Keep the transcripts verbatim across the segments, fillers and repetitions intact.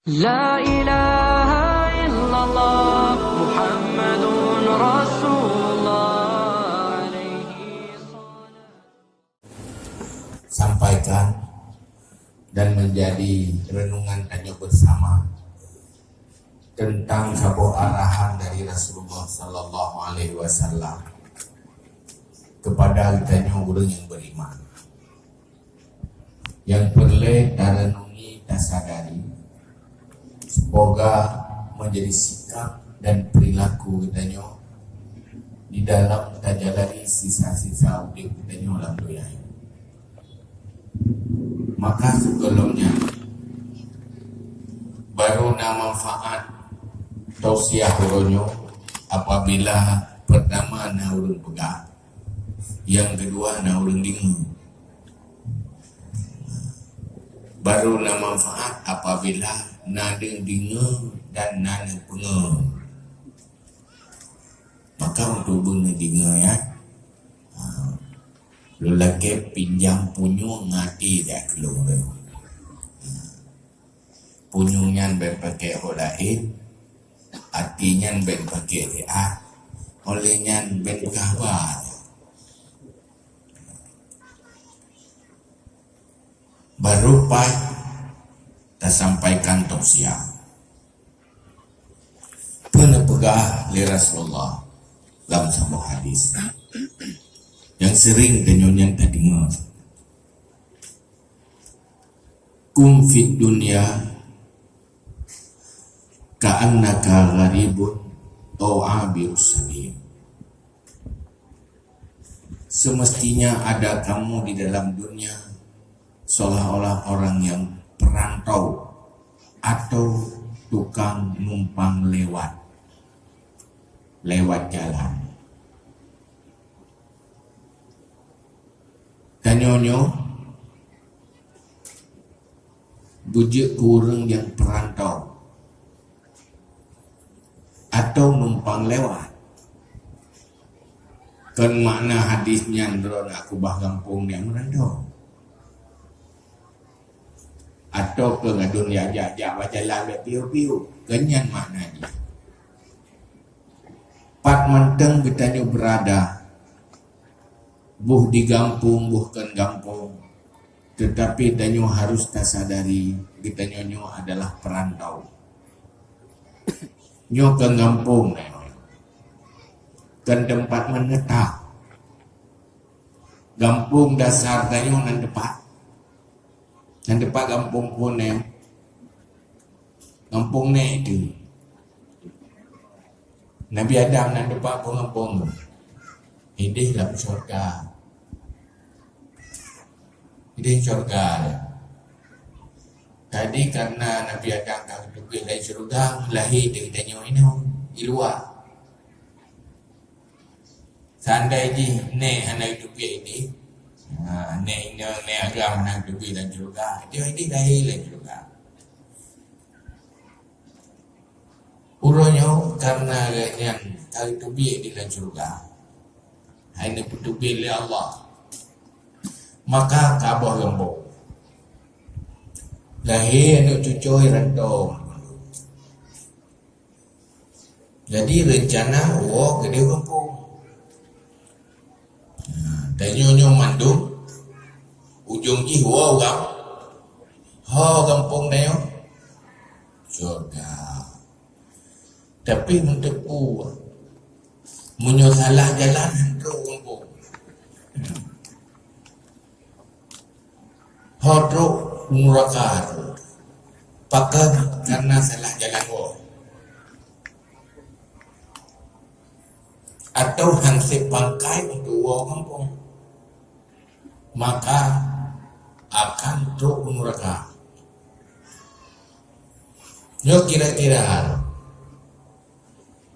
La ilaha illallah Muhammadun Rasulullah alaihi salam. Sampaikan dan menjadi renungan tanyoe bersama tentang saboh arahan dari Rasulullah sallallahu alaihi wasallam kepada tanyoe ureuëng yang beriman. Nyang peureulée tarenungi, tasadari, semoga menjadi sikap dan perilaku geutanyoe di dalam tajalani sisa-sisa udeb geutanyoe lam dunia ini. Maka sigohlom nyan baru na manfaat tausiah uroe nyoe apabila pertama na ureuëng peugah, nyang keudua na ureuëng deungoe. Baru na manfaat apabila na deungoe dan na neupeungoe. Maka untuk beuneudeungoe nyan, ha, lôn lakée pinjam punyueng até dak keu lôn. Ha. Punyueng nyan bék pakék ho laén, até nyan bék pakék siat, óh lheueh nyan bék peugah haba. Baru paih tasampaikan tausiah. Peue neupeugah lé Rasulullah lam saboh hadis nyang seuring tanyoe nyan tadeungoe, "Kun fid dunya ka'annaka gharibun au 'abirus sabil." Semestinya ada kamu di dalam dunia seolah-olah orang yang perantau atau tukang numpang lewat, lewat jalan. Tanyoe nyoe beujeuet keu ureuëng nyang peurantau atau numpang lewat. Kon makna hadis nyan droe na keubah gampông nyang meurantau, atau keu gadun jak-jak bak jalan bak piôh-piôh. Kon nyan makna jih. Pat mantong geutanyoe beurada, boh di gampông, boh kon gampông, teutapi tanyoe harôh tasadari geutanyoe nyoe adalah peurantau. Nyoe kon gampông, kon teumpat meuneutap. Gampông dasar tanyoe nan teupat. Nan teupat gampông phon nyan. Gampông nèk teuh. Nabi Adam nan teupat phon gampông nyan. Idéh lam syurga. Idéh syurga. Jadi, karena Nabi Adam ka geuteubiet lam syurga, lahé di tanyoe inoe, di luwa. Seandai jih nèk hana geuteubiet idéh, ha, nèk inong, nèk agam hana geuteubiet lam syurga, idéh lahé lam syurga. Uroe nyoe karena gobnyan ka geuteubiet di lam syurga, hai neupeuteubiet lé Allah, maka ka boh gampông. Lahé aneuk cucoe rantau. Jadi, rencana woe keudéh gampông. Nah, tanyoe nyoe mandum, ujong jih woe u gam-, ho gampông tanyoe? Syurga. Tapi meuteupeue, meunyoe salah jalan, han trok gampông. Ho trok u nuraka tu. Pakon? Karena salah jalan woe. Atau han sép pangkai untuk woe gampông. Maka akan trok u nuraka. Nyoe kira-kira.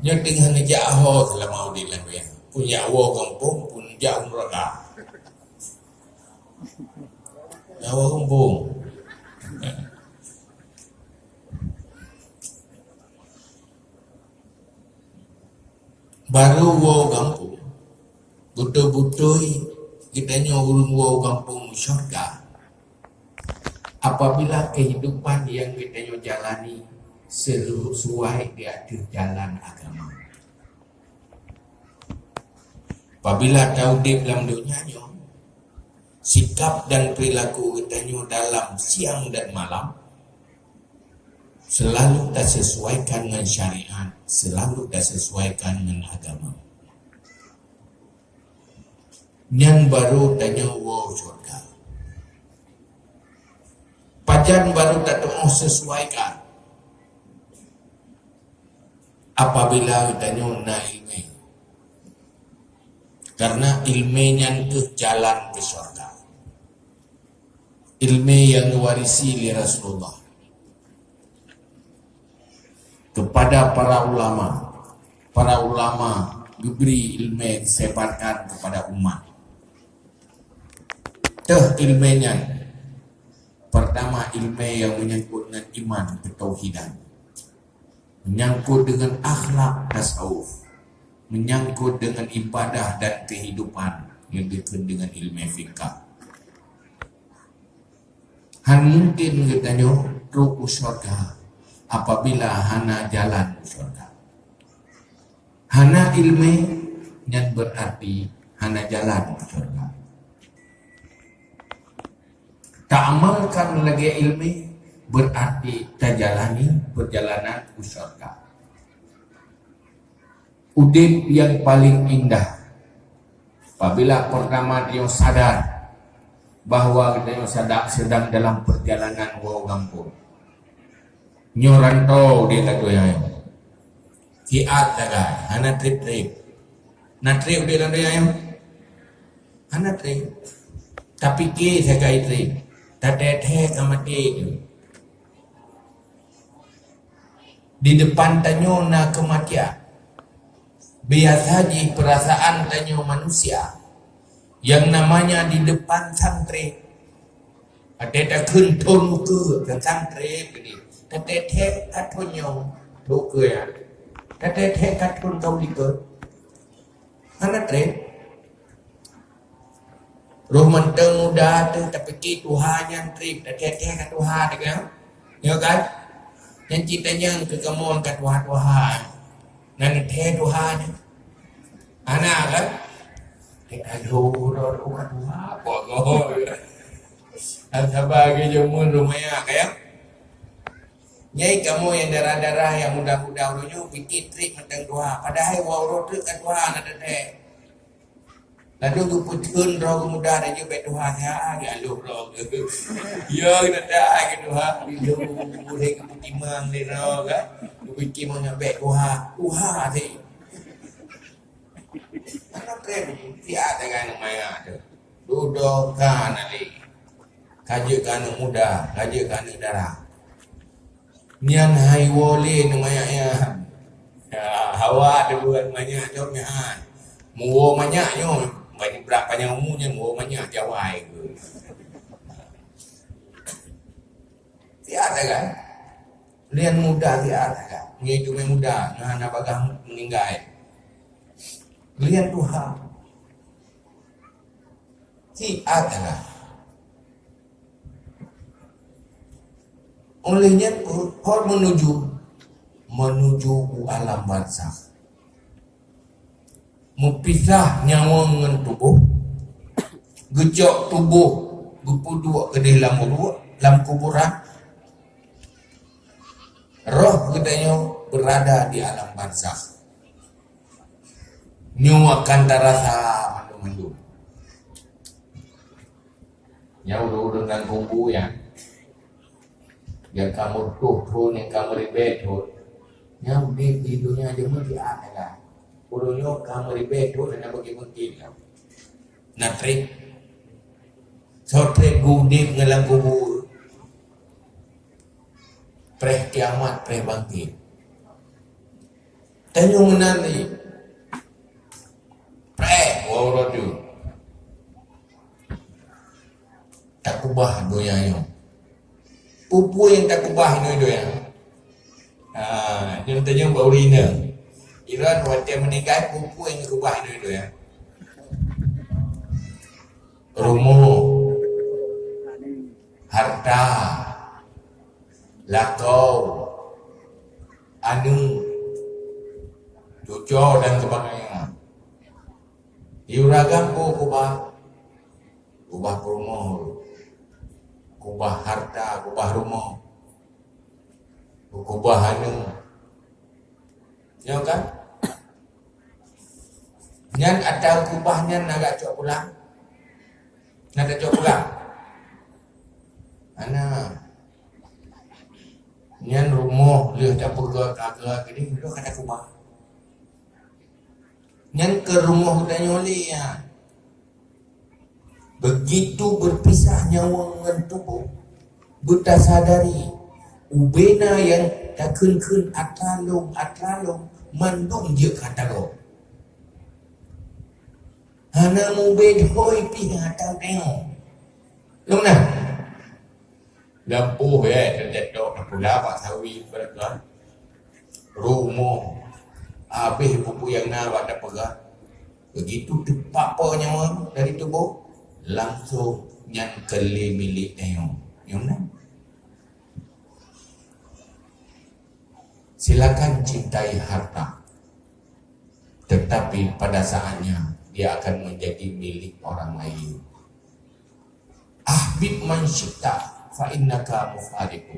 Nyoe teungoh neujak ho seulama udeb lam dunia. Pun jak woe gampông, pun jak u nuraka. Jak woe gampông. Baru woe gampông. Beutôi-beutôi geutanyoe ureuëng woe gampông syurga. Apa Apabila kehidupan nyang geutanyoe jalani sesuai di ateueh jalan agama. Apabila taudép lam donya nyoe, sikap dan perilaku geutanyoe dalam siang dan malam selalu tasesuaikan ngon syariat, selalu tasesuaikan ngon agama. Nyan baru tanyoe woe syurga. Pajan baru tatuoh sesuaikan? Apabila tanyoe na ileumèe. Karena ileumèe nyan keuh jalan keu syurga. Ileumèe nyang geuwarisi lé Rasulullah kepada para ulama. Para ulama geubri ileumèe, disebarkan kepada umat. Teuh ileumèe nyan, pertama ileumèe nyang menyangkut dengan iman, ketauhidan, menyangkut dengan akhlak, tasawuf, menyangkut dengan ibadah dan kehidupan, nyang dikheun dengan ileumèe fikah. Hana mungkin geutanyoe trok u syurga apabila hana jalan u syurga. Hana ileumèe, nyan berarti hana jalan u syurga. Taamalkan lagèe ileumèe berarti tajalani perjalanan u syurga. Udép nyang paleng indah. Apabila pertama tanyoe sadar bahwa tanyoe sadar sedang dalam perjalanan woe gampông. Nyoe rantô udép lam donya nyoe. Siat sagai, hana trép-trép. Na trép udép lam donya nyoe? Hana trép. Tapike sagai trép. Tathèe-thèe ka maté. Di depan tanyoe na keumatian. Biasa jih peurasaan tanyoe manusia, nyang namanya di depan sang trép. Watèe takheun thôn ukeue, sang trép geuh. Tathèe-thèe ka thôn nyoe, ukeue nyan. Tathèe-thèe ka thôn ka u likôt. Hana trép. Roh mantong muda teuh tapike tuha nyan trép, tathèe-thèe ka tuha teuh kan? Nyo kan? Nyan cit tanyong keu kamoe ka tuha-tuha. Na neuthèe tuha nyan? Hana kan? Teuka lheueh uroe ka tuha, poh goe. Saba geuh jameun rumoh nyan, kan? Nyai kamoe nyang dara-dara, nyang muda-muda uroe nyoe pike trép mantong tuha. Padahai uroe-uroe treuk ka tuha na teuntèe. Laju geupeutheun droe geuh muda, laju bèk tuha siat, geualoh droe geuh. Ya, geutanyoe tuha, laju geutimang lé droe kan. Geupeutimang nyan bèk tuha, tuha teuh. Hana trép, siat sagai aneuk manyak teuh. Dudoe ka na lé. Ka jeuet keu aneuk muda, ka jeuet keu aneuk dara. Nyan hai woe lé aneuk manyak nyan. Ya, hawa teuh buet manyak nyoe nyan. Muwoe manyak nyoe, bak jibrat panyang umu nyan muwoe manyak jawai keuh. Siat sagai. Lheuh muda siat sagai. Nyoe teumé muda, nyoe hana bagaih meuninggai. Lheuh tuha. Siat sagai. Oleh nyan, hot menuju, menuju u alam barzakh. Meupisah nyawa ngon tuboh, geucok tuboh geupeuduek keudeh lam uruek, lam kuburan. Roh geutanyoe beurada di alam barzakh. Nyoe akan tarasa mandum-mandum. Nyan ureueng-ureueng lam kubu nyan, nyang ka meureutôh thôn, nyang ka meuribèe thôn, nyan udép di donya jameun siat sagai. Ureueng nyoe ka meuribèe thôn hana bagi mungken lom. Na trép. Soe trép geuudép ngon lam kubu? Preh kiamat, preh bangkét. Tanyoe meunan lé. Preh, uroe-uroe teuk. Takeubah donya nyoe. Peue-peue nyang takeubah inoe donya? Ha, nyoe tanyong bak ureueng inong. Iran watèe meuninggai, peue-peue nyang geukeubah inoe donya? Rumoh, harta, lakoe, aneuk, cucoe dan sebagainya. Di ureueng agam peue keubah? Keubah peurumoh, keubah harta, keubah rumoh, keubah aneuk. Nyoe kan? Nyan ata keubah nyan na geucok pulang? Na tacok pulang? Hana. Nyan rumoh lheueh tapeugah ka geuh keudeh, lheueh ka takeubah. Nyan keu rumoh geutanyoe lé nyan. Begitu berpisah nyawa ngon tuboh, beutasadari ubena nyang takheun-kheun atra lôn, atra lôn, mandum jeuet keu atra gob. Hana mubé hôi pih nyang atra tanyoe. Lôn na. Lampôh, eh, teuteuk tapula bak sawi, beureukat. Rumoh, habéh peue-peue nyang na bak tapeugah. Begitu teupak po nyawa dari tuboh, langsung nyan keu lé milék tanyoe. Nyoe na. Silakan cintai harta, tetapi pada saatnya dia akan menjadi milik orang lain. "Ahbib man syi'ta fa innaka mufariquhu."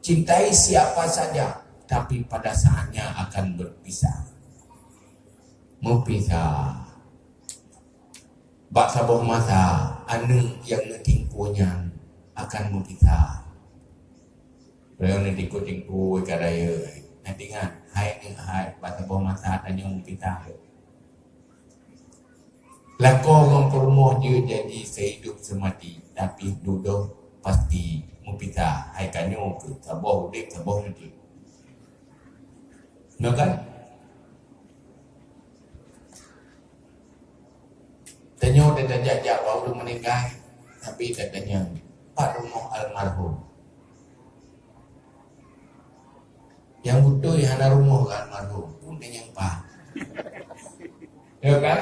Cintai siapa saja, tapi pada saatnya akan berpisah. Meupisah. Bak saboh masa, aneuk nyang neutingkue nyan akan meupisah. Lheueh neutingkue-tingkue ka rayeuk, na teuingat, hai aneuk hai, bak saboh masa tanyoe meupisah. Lakoe ngon peurumoh jeuet janji seuhidup seumati, tapi dudoe pasti meupisah. Hai tanyoe keuh, saboh udeb, saboh mati. Nyoe kan? Tanyoe tajak-jak bak ureueng meuninggai, tapi tatanyong, "Pat rumoh almarhum?" Nyang beutôi hana rumoh keu almarhum, pun tanyong pat. Ya kan?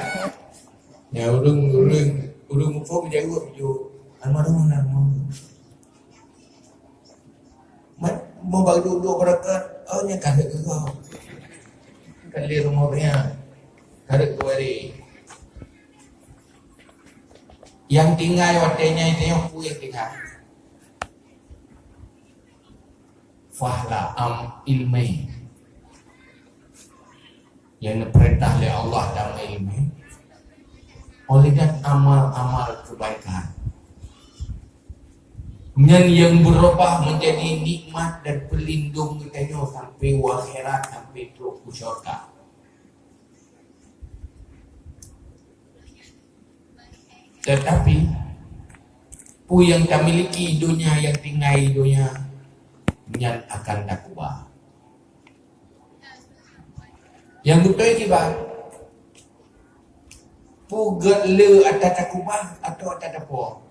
Ya, ureueng, ureueng, ureueng muphom jaweueb ju, "Almarhum hana rumoh." Mat, meubaru duek beureukat, oh, nyan ka rhot keu gob. Ka lé rumoh nyan. Ka rhot keu waréh. Nyang tinggai watée nyan tanyoe peue nyang tinggai? Fahla am ilmi. Nyang neupeurintah lé Allah dan ilmu, oleh dan amal-amal kebaikan. Nyan nyang beurubah menjadi nikmat dan peulindong geutanyoe sampai u akhirat, sampai trok u syurga. Tetapi, peue nyang tamiliki donya nyang tinggai donya nyan akan takeubah. Nyang beutôi kiban, peue gét le ata takeubah atawa ata tapuwoe?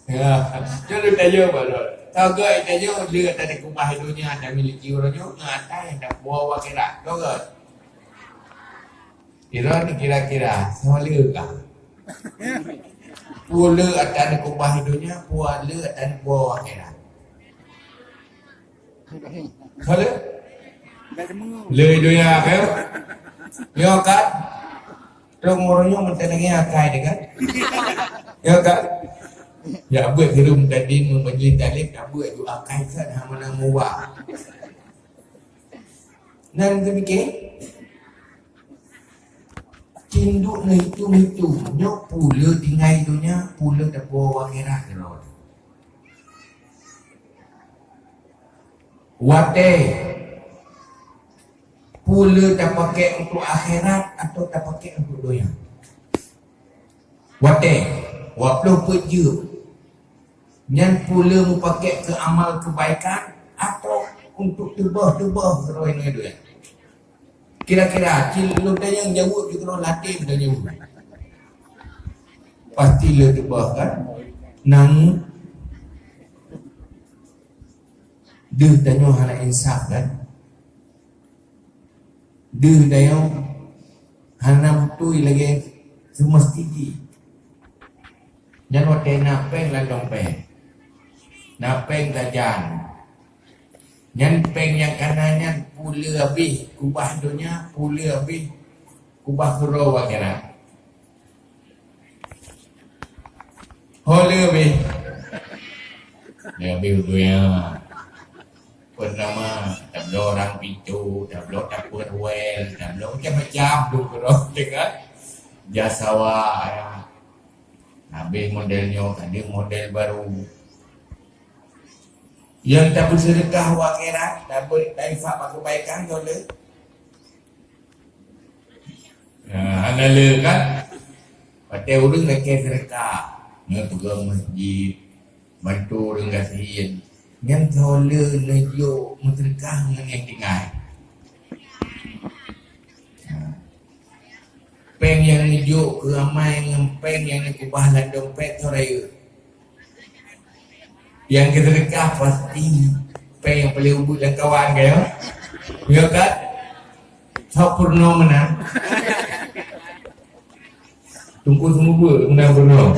Ya, nyoe lôn tanyong bak lôn. Tagét tanyoe le ata takeubah donya tamiliki uroe nyoe ngon ata nyang tapuwoe u akhirat. Tagét. Droeneuh kira-kira soe le kah? Peue le ata neukeubah donya, peue le ata neupuwoe akhirat? Soe le? Le donya, kan? Nyoe kan? Trok uroe nyoe meuteunangnya akai deh, kan? Nyoe kan? Ya, buet hireuen tadi meumajlis taklim, ya, buet ju akai kan hana meuwah. Nan teupike, cinduk neuitung-itung, nyoe peue le tinggai donya, peue le tapuwoe u akhirat keudroe. Watée, peue le tapakék untuk akhirat atawa tapakék untuk donya? Watée, waploh peuet jeuem, nyan peue le meupakék keu amal keubaikan atawa untuk teubah-teubah keudroe-droe donya? Kira-kira, cit lôn tanyong jaweueb ju keudroe latém tanyong. Pasti le teubah kan? Nang deuh tanyoe hana insaf kan? Deuh tanyoe hana beutôi lagée seumeusti jih. Nyan watée na péng lam dompet. Na péng sajan. Nyan péng nyang kana nyan peue le habéh kubah donya, peue le habéh kubah keudroe akhirat. Ho le habéh? Le habéh donya. Peurtama, tabloe rang pintoe, tabloe tapeuet wel, tabloe macam-macam tu keudroe teuka. Jas sawa, ya. Habéh model nyoe, ka deuh model baru. Nyang tapeuseudeukah u akhirat, tabeuet tainfak bak keubaikan nyoe le. Ha, hana le kan? Watèe ureueng lakèe seudeukah, nyoe peugöt masjid, bantu ureueng gasien. Nyan soe le neujok meuseudeukah ngon nyang tinggai. Ha. Péng nyang neujok keu amai ngon péng nyang neukubah lam dompet soe rayeuk? Nyang geuseudeukah pasti péng nyang paleng ubit lam kawan, ka nyo? Nyo kan? Soe peurunoe meunan? Teungku Seumeubeuet meunan peurunoe.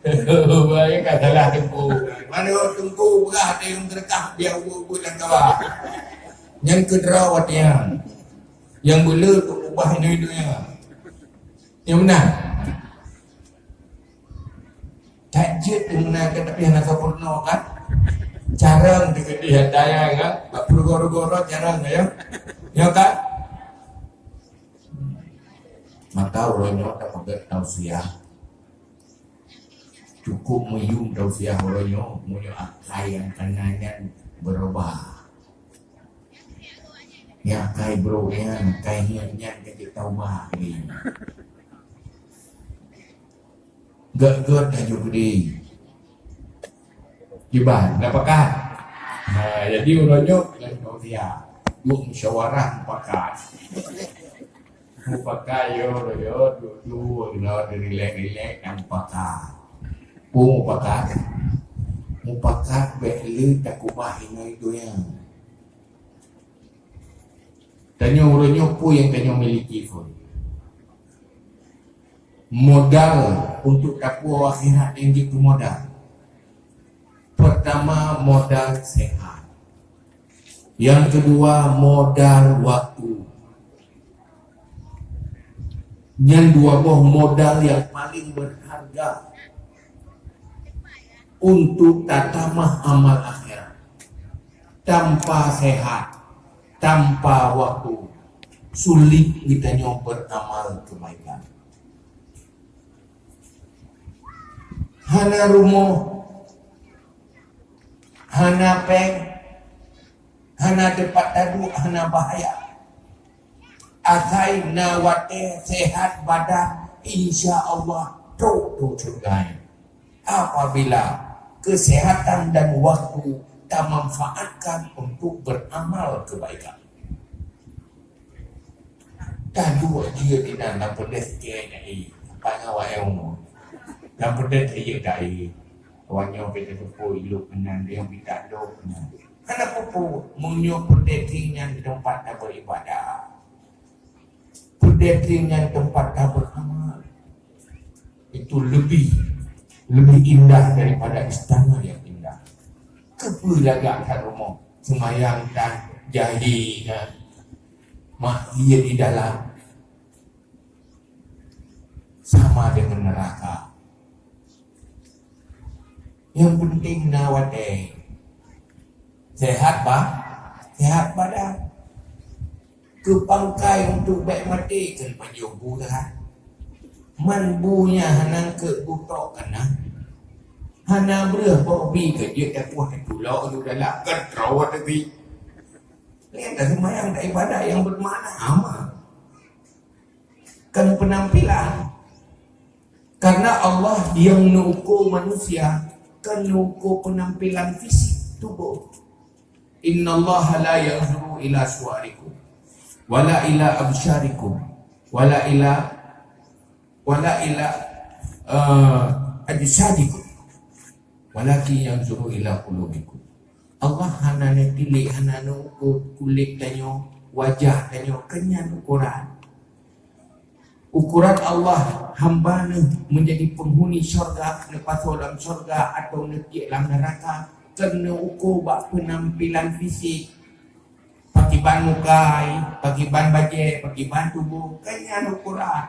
Baik, ka salah teungku. Mana teungku beurah ada nyang seudeukah dia ubit-ubit lam kawan. Nyan keudroe watèe nyan. Nyang beuleueh keu ubah inoe-inoe nyan. Nyang meunan. That jeuet meunan kan, tapi hana sampurna kan? Carông teukeudi hata nyan kan? Bak peurugoe-rugoe carông nyan. Nyo kan? Maka uroe nyoe tapeugöt tausiah. Cukup meuyum tausiah uroe nyoe, meunyoe akai nyang kana nyan beurubah. Nyang akai brok nyan, akai nyan, nyan ka jeuet taubat lé. Gét-gét laju keudeh. Kiban, na pakat? Ha, jadi uroe nyoe ngon tausiah. Duek musyawarah mupakat. Mupakat yo, yo, duek-duek, yo, rilek-rilek, dan mupakat. Peue mupakat? Mupakat bèk le takubah inoe donya. Tanyoe uroe nyoe peue nyang tanyoe miliki phon? Modal untuk tapuwoe akhirat nyang jeuet keu modal. Pertama, modal sehat. Yang kedua, modal waktu. Nyan dua boh modal nyang paling berharga untuk tatamah amal akhirat. Tanpa sehat, tanpa waktu, sulit geutanyoe beramal kebaikan. Hana rumoh, hana péng, hana teumpat taduek, hana bahaya. Asai na watèe sehat badan, insya Allah trok u syeuruga. Apabila kesehatan dan waktu tamanfaatkan untuk beramal kebaikan. Taduek jeuet inan lam peudeh sikét, ai, sampai ngon awak nyang umu. Lam peudeh jeuet, ai. Awak nyoe pih teupeue ilok keunan, dia pih tak dok keunan. Hana peue-peue, meunyoe peudeh nyan teumpat taberibadah. Peudeh nyan teumpat taberamal. Itu lebih, lebih indah daripada istana yang indah. Keupeue lagak that rumoh, seumayang that, jahi that, maksiet di dalam, sama dengan neraka. Yang penting na watèe. Sehat ba-, sehat badan. Keu pangkai untuk bèk maté keu pajoh bu teuhat. Man bu nyan hana keu bu tok kana. Hana breuh bak bi keu jeuet dakwah tulok u dalam keudroe teubi. Nyan dah seumayang dah ibadat nyang bermakna amal. Kan penampilan. Karena Allah yang neuko manusia, kan neuko penampilan fisik tubuh. Innallaha la yanzuru ila suwarikum, wala ila absyarikum, wala ila, wala ila, eh, ajsadikum. Walakin yanzuru ila qulubikum. Allah hana neutilik, hana neuko kulét tanyoe, wajah tanyoe, keu nyan ukoran. Ukuran Allah hamba neuh menjadi penghuni syurga, neupasoe lam syurga atau neutiek lam neuraka, keu neuuko bak penampilan fisik. Pakiban muka, pakiban bajée, pakiban tuboh, kan nyan ukuran.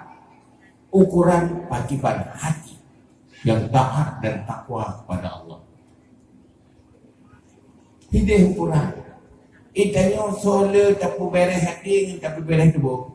Ukuran pakiban hati yang taat dan takwa kepada Allah. Hideh ukuran. Eh, tanyoe soe le tapeubeuréh hati ngon tapeubeuréh tuboh.